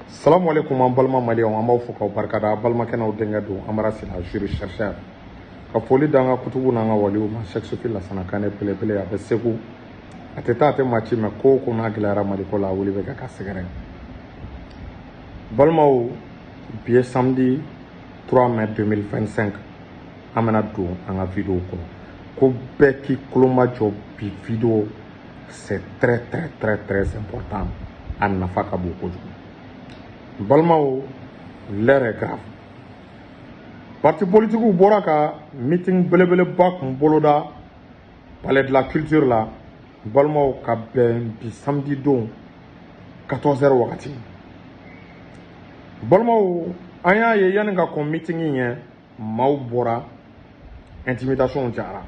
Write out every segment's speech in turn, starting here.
Salamu alaikum, an balima maliyɛnw, an b'aw fo k'aw barikada. Balimakɛ n'aw denkɛ don, Amara Sila, juriste chercheur. Ka foli d'an ka kutubu n'an ka waliw ma. Cheikh Sufi Lasana Kane belebele, a bɛ Segu, a tɛ taa, a tɛ maa ci mɛ. Ko o ko n'a gɛlɛyara Maliko la, a wuli bɛ kɛ ka sɛgɛrɛ. Balimaw, bi ye samedi 3 mai 2025. An bɛna don an ka vidéo kɔnɔ ko bɛɛ k'i kulomajɔ. Bi vidéo, c'est très très très très important, a nafa ka bon kojugu. Balimaw, l'heure est grave. Parti politiques bɔra ka meeting belebeleba kun boloda Palais de la Culture la, balimaw, ka bɛn bi samedi don 14 heures wagati. Balimaw, an y'a ye, yanni ka kɔn meeting ɲɛ, maaw bɔra, intimidation jara.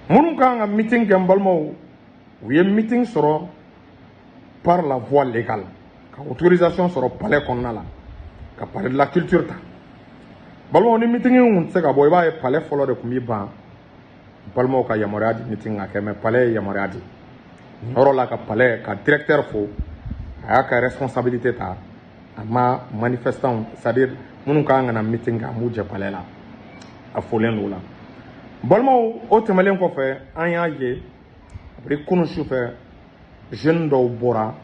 Minnu kan ka meeting kɛ, n balimaw, u ye meeting sɔrɔ par la voie légale, ka autorisation sɔrɔ palais kɔnɔna la, ka Palais de la Culture ta. Balimaw, ni meeting kun tɛ se ka bɔ, i b'a ye palais fɔlɔ de tun bɛ ban, balimaw, ka yamaruya di meeting ka kɛ. Mais palais ye yamaruya di nin yɔrɔ la, ka palais ka directeur fo, a y'a ka responsabilité ta. A ma manifestant, c'est à dire minnu kan ka na meeting kɛ, a m'u jɛ palais la, a folen don o la. Balimaw, o tɛmɛnen kɔfɛ, an y'a ye abiri kunun sufɛ, jeune dɔw bɔra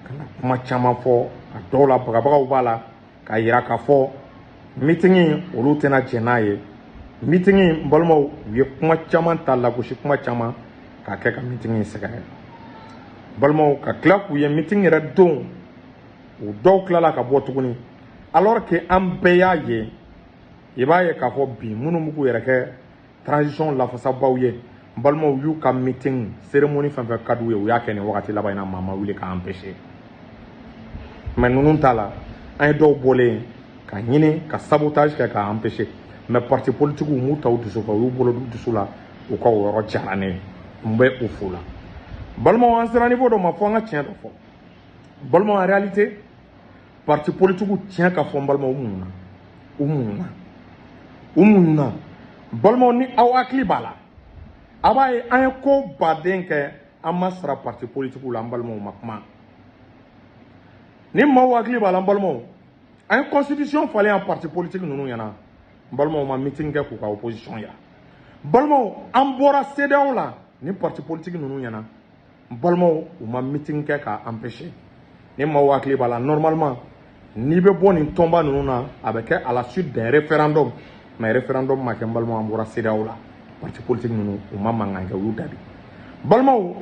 ka na kuma caman fɔ. A dɔw la, bagabagaw b'a la k'a yira k'a fɔ meeting, olu tɛna jɛn n'a ye meeting. N balimaw, u ye kuma caman ta, lagosi kuma caman k'a kɛ ka meeting in sɛgɛrɛ. Balimaw, ka tila k'u ye meeting yɛrɛ don, u dɔw tilala ka bɔ tuguni, alors que an bɛɛ y'a ye. I b'a ye k'a fɔ bi, minnu b'u k'u yɛrɛ kɛ transition lafasabaw ye, n balimaw, y'u ka meeting, cérémonie fɛn fɛn ka d'u ye, u y'a kɛ nin wagati laban in na, maa ma wuli k'an empêcher. Mais ninnu t'a la, an ye dɔw bɔlen ka ɲini ka sabotage kɛ k'a empêcher. Mais parti politique m'u ta u dusu kan, u y'u bolo d'u dusu la. U ka o yɔrɔ diyara ne ye, n bɛ u fo la. Balimaw, an sera niveau dɔ ma, fo an ka tiɲɛ dɔ fɔ. Balimaw, en réalité, parti politique, tiɲɛ ka fɔ, n balimaw, u muɲuna, u muɲuna, u muɲuna. Balimaw, ni aw hakili b'a la, a b'a ye an ye ko baden kɛ, an ma sara parti politique la. An balimaw ma kuma. Ni maaw hakili b'a la, n balimaw, an ye constitution falen yan parti politique ninnu ɲɛna. N balimaw ma meeting kɛ k'u ka opposition yira. Balimaw, an bɔra CEDEAO la ni parti politique ninnu ɲɛna. N balimaw, u ma meeting kɛ k'a empêcher. Ni maaw hakili b'a la, normalement, n'i bɛ bɔ nin tɔnba ninnu na, a bɛ kɛ à la suite d'un référendum. Mais référendum ma kɛ. N balimaw, an bɔra CEDEAO la, parti politique ninnu, u ma mankan kɛ, u y'u dabi. Balimaw,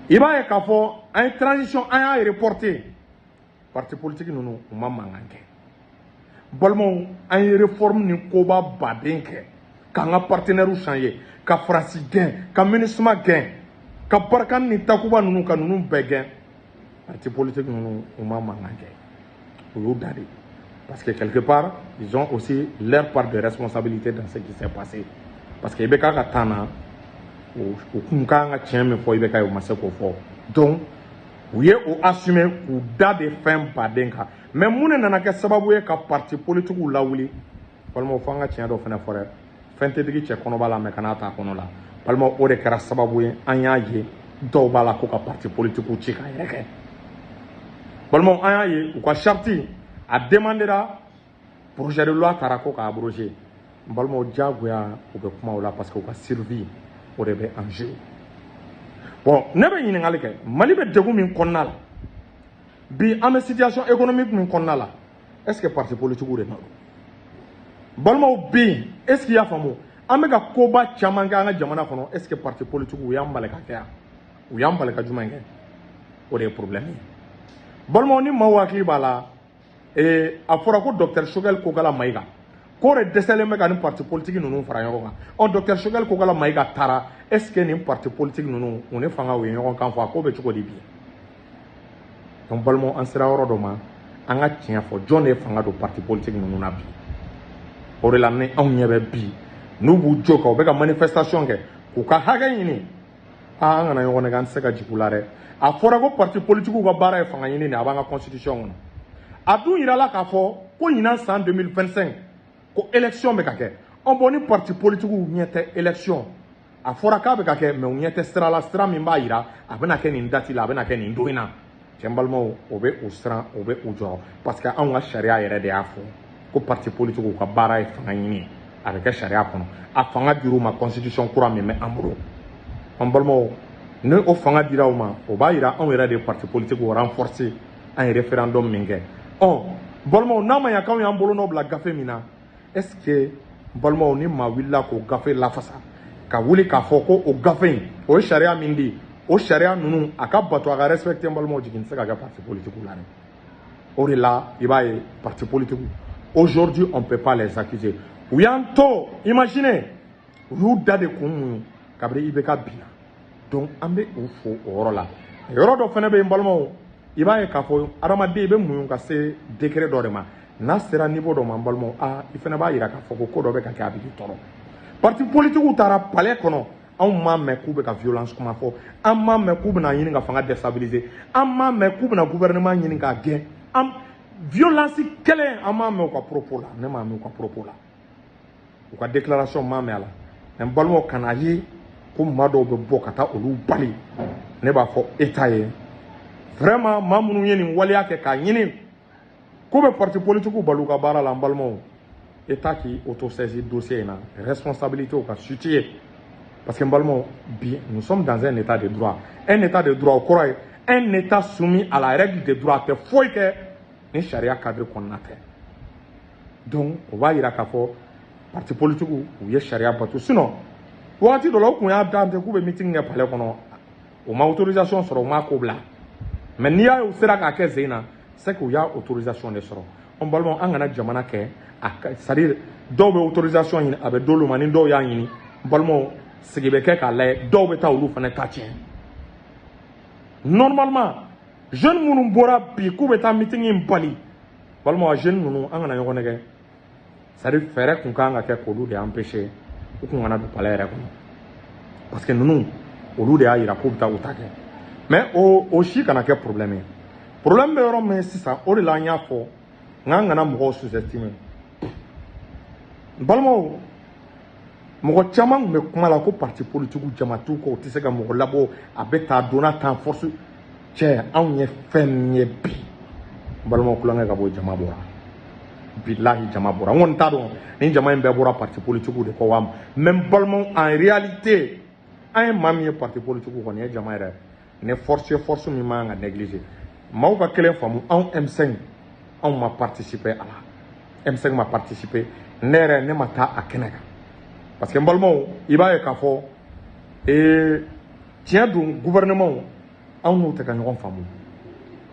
i b'a ye k'a fɔ an ye transition, an y'a reporter, parti politique ninnu, u ma mankan kɛ. Balimaw, an ye réforme ni koba baden kɛ, k'an ka partenaires changer, ka Faransi gɛn, ka MINUSMA gɛn, ka Barkhane ni Takuba ninnu, ka ninnu bɛɛ gɛn. Parti politique ninnu, u ma mankan kɛ, u y'u da de, parce que quelque part, ils ont aussi leur part de responsabilité dans ce qui s'est passé, parce que IBK ka temps na, u kun kan ka tiɲɛ min fɔ IBK ye, u ma se k'o fɔ. Donc u ye o assumer k'u da de fɛn baden kan. Mais mun de nana kɛ sababu ye ka parti politiques lawuli? Balimaw, fo an ka tiɲɛ dɔ fana fɔ dɛ. Fɛn tɛ digi cɛ kɔnɔba la, mɛ kana t'a kɔnɔ la. Balimaw, o de kɛra sababu ye, an y'a ye dɔw b'a la ko ka parti politiques ci k'a yɛrɛ kɛ. Balimaw, an y'a ye u ka charte a demandera, projet de loi taara ko k'a abroger. N balimaw, diyagoya u bɛ kuma o la, parce que u ka survie, o de bɛ en jeu. Bon, ne bɛ ɲininkali kɛ: Mali bɛ degun min kɔnɔna la bi, an bɛ situation économique min kɔnɔna la, est ce que parti politique de nɔ don? Balimaw, bi, est ce que i y'a faamu, an bɛ ka koba caman kɛ an ka jamana kɔnɔ, est ce que parti politique u y'an bali ka kɛ yan? U y'an bali ka jumɛn kɛ? O de ye problème ye. Balimaw, ni maaw hakili b'a la, a fɔra ko docteur Choguel Kokala Maïga k'o de dɛsɛlen bɛ ka nin parti politique ninnu fara ɲɔgɔn kan. Ɔ, docteur Choguel Kokala Maïga taara, est ce que nin parti politique ninnu, u ni fanga, u ye ɲɔgɔn kan fɔ? A ko bɛ cogo di bi? Donc balimaw, an sera yɔrɔ dɔ ma, an ka tiɲɛ fɔ. Jɔn de ye fanga don parti politique ninnu na bi? O de la, ni anw ɲɛ bɛ bi n'u b'u jɔ kan, u bɛ ka manifestation kɛ k'u ka hakɛ ɲini, aa, an kana ɲɔgɔn nɛgɛ, an tɛ se ka jigin u la dɛ. A fɔra ko parti politique ka baara ye fanga ɲini de, a b'an ka constitution kɔnɔ. A dun yirala k'a fɔ ko ɲinan san 2025, ko élection bɛ ka kɛ. Ɔ bon, ni parti politique ɲɛ tɛ élection, a fɔra k'a bɛ ka kɛ, mais u ɲɛ tɛ sira la, sira min b'a yira a bɛna kɛ nin date la, a bɛna kɛ nin don in na. Cɛ, n balimaw, o bɛ u siran, o bɛ u jɔrɔ, parce que anw ka sariya yɛrɛ de y'a fɔ ko parti politique ka baara ye fanga ɲini ye. A bɛ kɛ sariya kɔnɔ, a fanga dir'u ma constitution kura min bɛ an bolo. An balimaw, ni o fanga dira u ma, o b'a yira anw yɛrɛ de ye parti politique renforcer. An ye référendum min kɛ, ɔ balimaw, n'a ma ɲɛ k'anw y'an bolonɔ bila gafe min na, est ce que, balimaw, ni maa wulila k'o gafe lafasa, ka wuli k'a fɔ ko o gafe in, o ye sariya min di, o sariya ninnu a ka bato, a ka respecter, n balimaw, jigin tɛ se ka kɛ parti politique la dɛ. O de la, i b'a ye, parti politique aujourd'hui, on peut pas les accuser. U y'an to, imaginez, u y'u da de kun muɲu kabini IBK binna. Donc an bɛ u fo o yɔrɔ la. Yɔrɔ dɔ fana bɛ yen, balimaw, i b'a ye k'a fɔ adamaden, i bɛ muɲu ka se degré dɔ de ma. N'a sera niveau dɔ ma, n balimaw, aa, i fana b'a yira k'a fɔ ko ko dɔ bɛ ka kɛ, a bɛ k'i tɔɔrɔ. Parti politique taara palais kɔnɔ, anw m'a mɛn k'u bɛ ka violence kuma fɔ, an m'a mɛn k'u bɛna ɲini ka fanga déstabiliser, an m'a mɛn k'u bɛna gouvernement ɲini k'a gɛn. An violence kelen, an m'a mɛn u ka propos la. Ne m'a mɛn u ka propos la, u ka déclaration m'a mɛn a la. Mais n balimaw, kana ye ko maa dɔw bɛ bɔ ka taa olu bali. Ne b'a fɔ état ye, vraiment, maa minnu ye nin waleya kɛ k'a ɲini k'u bɛ parti politique bali u ka baara la, n balimaw, état k'i autosaisir dossier in na, responsabilité ka situer, parce que, n balimaw, bi, nous sommes dans un état de droit. Un état de droit, o kɔrɔ ye un état soumis à la règle de droit, tɛ foyi kɛ ni sariya cadre kɔnɔna tɛ. Donc o b'a yira k'a fɔ parti politique u ye sariya bato. Sinon wagati dɔ la, u kun y'a dante k'u bɛ meeting kɛ palais kɔnɔ, u ma autorisation sɔrɔ, u m'a ko bila. Mais n'i y'a ye u sera k'a kɛ sen na, c'est que u y'a autorisation de sɔrɔ. An balimaw, an kana jamana kɛ a, c'est à dire dɔw bɛ autorisation ɲini, a bɛ d'olu ma. Ni dɔw y'a ɲini, n balimaw, sigi bɛ kɛ k'a lajɛ, dɔw bɛ taa olu fana ta tiɲɛ. Normalement, jeune minnu bɔra bi k'u bɛ taa meeting in bali, balimaw, jeune ninnu, an kana ɲɔgɔn nɛgɛ, c'est à dire fɛɛrɛ kun kan ka kɛ k'olu de empêcher u kun kana don palais yɛrɛ kɔnɔ, parce que ninnu, olu de y'a yira k'u bɛ taa u ta kɛ. Mais o si kana kɛ problème ye. Problème bɛ yɔrɔ min sisan, o de la an y'a fɔ n k'an kana mɔgɔw sous-estimer. N balimaw, mɔgɔ caman tun bɛ kuma la ko parti politique jama t'u kɔ, u tɛ se ka mɔgɔ labɔ, a bɛ taa donna tan force. Cɛ, anw ye fɛn min ye bi, n balimaw, kulonkɛ ka bɔ, jama bɔra. Bilahi, jama bɔra. N kɔni t'a dɔn ni jama in bɛɛ bɔra parti politique de kɔ wa, mais, n balimaw, en réalité, an ye maa min ye parti politique kɔ, nin ye jama yɛrɛ ni force ye, force min man kan ka négliger. Maaw ka kelen faamu, anw M5, anw ma participer a la. M5 ma participer, ne yɛrɛ, ne ma taa a kɛnɛ kan, parce que, n balimaw, i b'a ye k'a fɔ tiɲɛ don, gouvernement, anw n'u tɛ ka ɲɔgɔn faamu,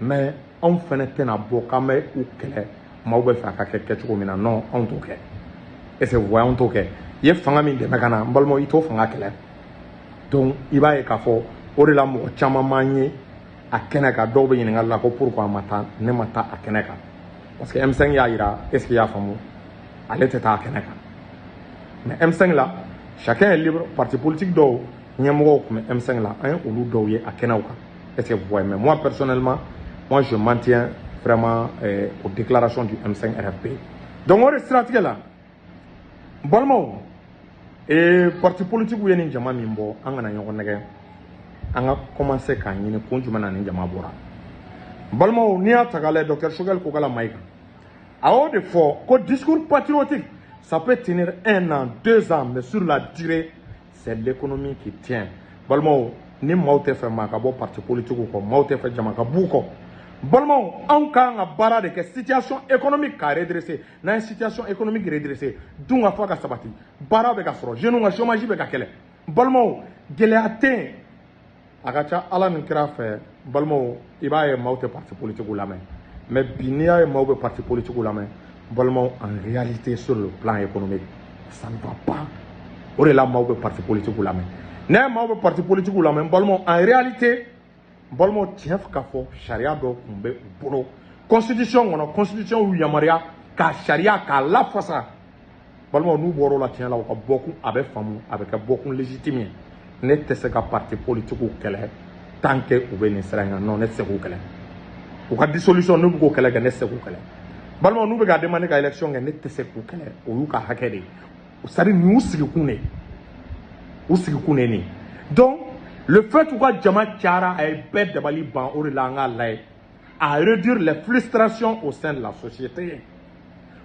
mais anw fɛnɛ tɛna bɔ k'an bɛ u kɛlɛ. Maaw bɛ fɛ a ka kɛ kɛcogo min na, non, anw t'o kɛ. Est ce que vous voyez? Anw t'o kɛ. I ye fanga min dɛmɛ ka na, n balimaw, i t'o fanga kɛlɛ. Donc i b'a ye k'a fɔ o de la mɔgɔ caman m'an ye a kɛnɛ kan. Dɔw bɛ ɲininkali la ko pourquoi ma taa, ne ma taa a kɛnɛ kan, parce que M5 y'a yira, est ce que i y'a faamu, ale tɛ taa a kɛnɛ kan. Mais M5 la, chacun est libre. Parti politique dɔw ɲɛmɔgɔw tun bɛ M5 la, an ye olu dɔw ye a kɛnɛw kan. Est ce que vous voyez? Mais moi personnellement, moi je maintiens vraiment aux déclarations du M5 RFP. Donc o de siratigɛ la, n balimaw, parti politique ye nin jama min bɔ, an kana ɲɔgɔn nɛgɛ. An ka commencer k'a ɲini kun jumɛn na nin jama bɔra. N balimaw, n'i y'a ta k'a lajɛ, docteur Choguel Kokalla Maïga a y'o de fɔ ko discours patriotique, ça peut tenir un an, 2 ans, mais sur la durée, c'est l'économie qui tient. Balimaw, ni maaw tɛ fɛ maa ka bɔ parti politique kɔ, maaw tɛ fɛ jama ka b'u kɔ, balimaw, anw kan ka baara de kɛ situation économique k'a redresser. N'an ye situation économique redresser, dun ka fa ka sabati, baara bɛ ka sɔrɔ, jeunes ka chômage bɛ ka kɛlɛ, balimaw, gɛlɛya tɛ yen. A ka ca Ala ni kira fɛ, balimaw, i b'a ye maaw tɛ parti politique lamɛn. Mais bi, n'i y'a ye maaw bɛ parti politique lamɛn, balimaw, en réalité, sur le plan économique, ça ne va pas. O de la maaw bɛ parti politique lamɛn. N'a ye maaw bɛ parti politique lamɛn, balimaw, en réalité, balimaw, tiɲɛ ka fɔ, sariya dɔw tun bɛ u bolo constitution kɔnɔ, constitution y'u yamaruya k'a sariya k'a lafasa. Balimaw, n'u bɔra o la, tiɲɛ la, u ka bɔkun a bɛ faamu, a bɛ kɛ bɔkun légitime ye. Ne tɛ se ka parti politique kɛlɛ tant que u bɛ nin sira in kan. Non, ne tɛ se k'u kɛlɛ. U ka dissolution, n'u bɛ k'o kɛlɛ kɛ, ne tɛ se k'u kɛlɛ. Balimaw, n'u bɛ ka demander ka élection kɛ, ne tɛ se k'u kɛlɛ. O y'u ka hakɛ de ye. C'est à dire nin y'u sigikun de ye, u sigikun de ye nin ye. Donc le fait u ka jama cayara, a ye bɛɛ dabali ban. O de la an k'a lajɛ. à réduire les frustrations au sein de la société.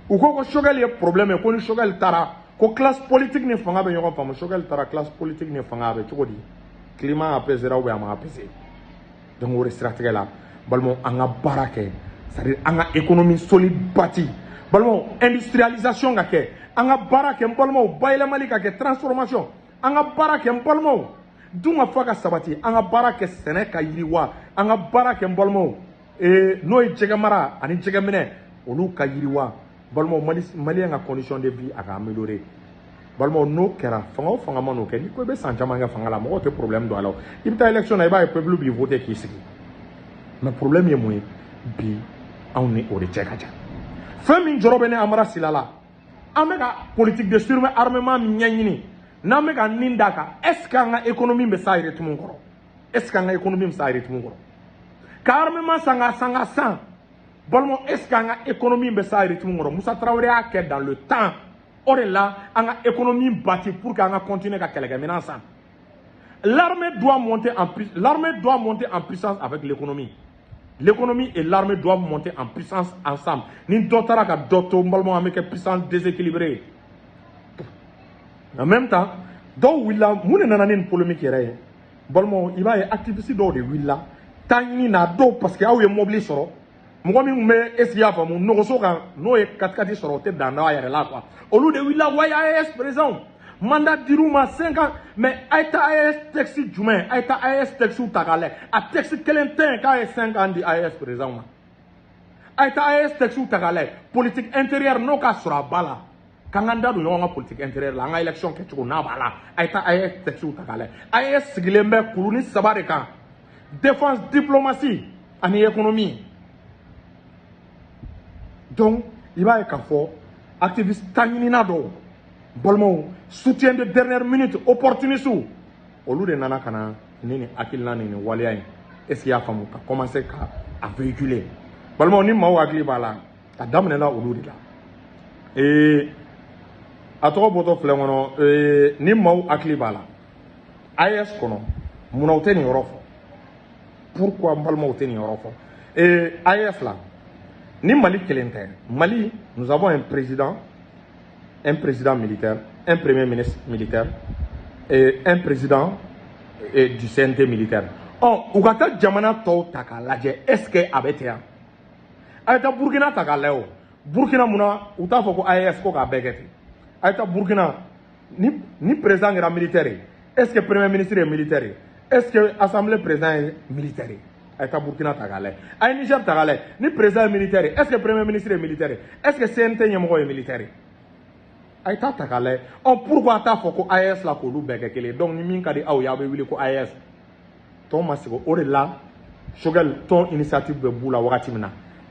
U ko ko Choguel ye problème ye, ko ni Choguel taara, ko classe politique ni fanga bɛ ɲɔgɔn faamu. Choguel taara, classe politique ni fanga a bɛ cogo di? Climat apaisera ou bien a ma apaiser? Donc o de siratigɛ la, balimaw, an ka baara kɛ, c'est à dire an ka économie solide bâti, balimaw, industrialisation ka kɛ, an ka baara kɛ, n balimaw, bayɛlɛmali ka kɛ, transformation, an ka baara kɛ, n balimaw, dun ka fa ka sabati, an ka baara kɛ, sɛnɛ ka yiriwa, an ka baara kɛ, n balimaw, n'o ye jɛgɛ mara ani jɛgɛminɛ, olu ka yiriwa. Balimaw, Mali, malien ka condition de vie a ka améliorer. Balimaw, n'o kɛra, fanga o fanga ma n'o kɛ, n'i ko i bɛ san caman kɛ fanga la, mɔgɔw tɛ problème don a la. O i bɛ taa élection na, i b'a ye peuple b'i voter k'i sigi. Mais problème ye mun ye bi? Anw ni o de cɛ ka jan. Fɛn min jɔrɔ bɛ ne Amara Sila la, an bɛ ka politique de surarmement min ɲɛɲini, n'an bɛ ka nin d'a kan, est ce que an ka économie bɛ s'a rythme kɔrɔ? Est ce que an ka économie bɛ s'a rythme kɔrɔ ka armement san ka san ka san? Balimaw, est ce que an ka économie bɛ s'a rythme kɔrɔ? Musa Tarawele y'a kɛ dans le temps, o de la an ka économie bâti pour que an ka continuer ka kɛlɛkɛminɛn san. L'armée doit monter en puissance avec l'économie. L'économie et l'armée doivent monter en puissance ensemble. Ni dɔ taara ka dɔ to, n balimaw, an bɛ kɛ puissance déséquilibrée. En même temps, dɔw wulila. Mun de nana ni nin polémique yɛrɛ ye? Balimaw, i b'a ye activiste dɔw de wulila taa ɲini na dɔw, parce que aw ye mobili sɔrɔ. Mɔgɔ min tun bɛ, est ce que i y'a faamu, nɔgɔso kan, n'o ye katikati sɔrɔ, o tɛ dan a yɛrɛ la quoi. Olu de wulila wayi, AES président mandat dir'u ma 5 ans. Mais a ye taa AES texte jumɛn? A ye taa AES texte ta k'a lajɛ, a texte kelen tɛ yen k'a ye 5 ans di AES président ma. A ye taa AES texte ta k'a lajɛ, politique intérieure n'o ka sɔrɔ a ba la, k'an k'an da don ɲɔgɔn ka politique intérieure la, an ka élection kɛcogo n'a b'a la. A ye taa AES texte ta k'a lajɛ. AES sigilen bɛ kuru ni saba de kan: défense, diplomatie ani économie. Donc i b'a ye k'a fɔ activiste taɲinina dɔw, balimaw, soutien de dernière minute, opportuniste, olu de nana ka na ni nin hakilina ni nin waleya in, est ce que i y'a faamu, ka commencer ka a véhiculer. Balimaw, ni maaw hakili b'a la, a daminɛna olu de la. A tɔgɔ bɔtɔ filɛ kɔnɔ, ni maaw hakili b'a la, AES kɔnɔ, munna u tɛ nin yɔrɔ fɔ? Pourquoi, n balimaw, tɛ nin yɔrɔ fɔ? AES la, ni Mali kelen tɛ. Mali, nous avons un président, un président militaire, un premier ministre militaire et un président du CNT militaire. Ɔ, u ka taa jamana tɔw ta k'a lajɛ, est ce que a bɛ ten yan? A ye taa Burukina ta k'a lajɛ. O Burukina, munna u t'a fɔ ko AES ko k'a bɛɛ kɛ ten? A ye taa Burukina, ni président kɛra militaire ye, est ce que premier ministre ye militaire ye? Est ce que assemblée président ye militaire ye? A ye taa Burukina ta k'a lajɛ. A ye Niger ta k'a lajɛ. Ni président ye militaire ye, est ce que premier ministre ye militaire ye? Est ce que CNT ɲɛmɔgɔ ye militaire ye? A ye taa ta k'a lajɛ. Ɔ, pourquoi a t'a fɔ ko AES la k'olu bɛɛ kɛ kelen ye? Donc ni min ka di aw ye, aw bɛ wuli ko AES tɔn ma sigi. O de la Choguel tɔn initiative bɛ b'u la wagati min na,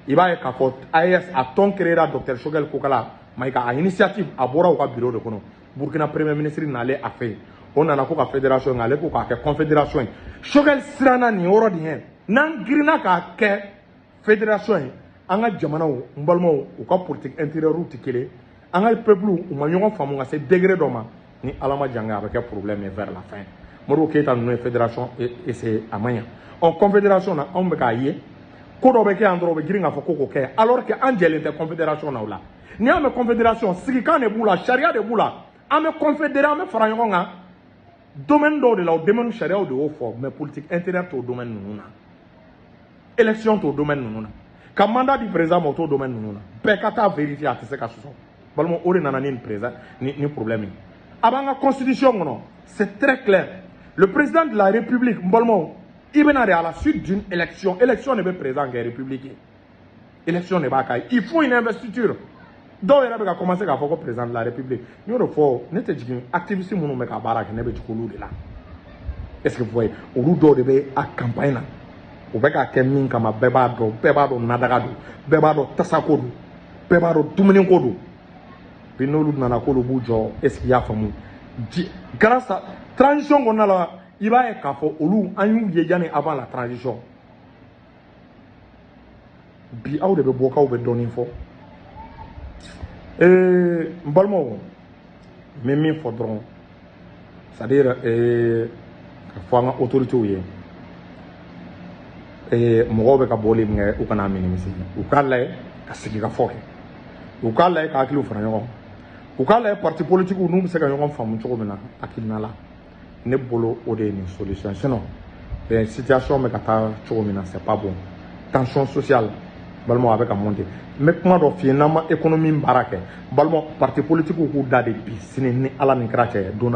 i b'a ye k'a fɔ AES a tɔn créera docteur Choguel Kokala Maïga a initiative, a bɔra u ka bureau de kɔnɔ. Burukina premier ministre nalen a fɛ yen, o nana ko ka fédération ye, ale ko k'a kɛ confédération ye. Choguel siranna nin yɔrɔ de ɲɛ. N'an girinna k'a kɛ fédération ye, an ka jamanaw, n balimaw, u ka politique intérieure tɛ kelen, an ka peuple u ma ɲɔgɔn faamu ka se degré dɔ ma. Ni Ala ma jan kɛ, a bɛ kɛ problème ye vers la fin. Modibo Keyita ninnu ye fédération essayer, a ma ɲa. Ɔ, confédération na, anw bɛ k'a ye ko dɔ bɛ kɛ yan dɔrɔn, u bɛ girin k'a fɔ ko k'o kɛ, alors que an jɛlen tɛ confédération na. O la, n'i y'a mɛn confédération, sigikan de b'u la, sariya de b'u la. An bɛ confédérer, an bɛ fara ɲɔgɔn kan domaine dɔw de la, o domaine sariyaw de y'o fɔ. Mais politique intérieure t'o domaine ninnu na, élection t'o domaine ninnu na, ka mandat di président ma, o t'o domaine ninnu na. Bɛɛ ka taa vérifier, a tɛ se ka sɔsɔ. Balima, o de nana ni nin président ni problème ye. A b'an ka constitution kɔnɔ, c'est très clair: le président de la République, n balimaw, i bɛna de à la suite d'une élection. Élection de bɛ président kɛ république ye, élection de b'a kɛ, il faut une investiture. Dɔw yɛrɛ bɛ ka commencer k'a fɔ ko président de la République. N y'o de fɔ, ne tɛ jigin activiste minnu bɛ ka baara kɛ, ne bɛ jigin olu de la. Est ce que vous voyez? Olu dɔw de bɛ a campagne na, u bɛ k'a kɛ min kama, bɛɛ b'a dɔn. Bɛɛ b'a dɔn nadaga don, bɛɛ b'a dɔn tasako don, bɛɛ b'a dɔn dumuniko don. Bi n'olu nana k'olu b'u jɔ, est ce que i y'a faamu, grâce à transition kɔnɔna la, i b'a ye k'a fɔ olu, an y'u ye yanni, avant la transition. Bi aw de bɛ bɔ k'aw bɛ dɔɔnin fɔ. N balimaw, n bɛ min fɔ dɔrɔn, c'est à dire ka fɔ an ka autorités ye. Mɔgɔw bɛ ka bɔli min kɛ, u kana minimiser. U k'a lajɛ ka sigi ka fɔ kɛ, u k'a lajɛ ka hakiliw fara ɲɔgɔn kan, u k'a lajɛ parti politique n'u bɛ se ka ɲɔgɔn faamu cogo min na. Hakilina la, ne bolo, o de ye nin solution. Sinon, ben, situation bɛ ka taa cogo min na, c'est pas bon. Tension sociale, balimaw, a bɛ ka monter. N bɛ kuma dɔ f'i ye: n'an ma économie baara kɛ, balimaw, parti politique k'u da de bi sini ni Ala ni kira cɛ don na.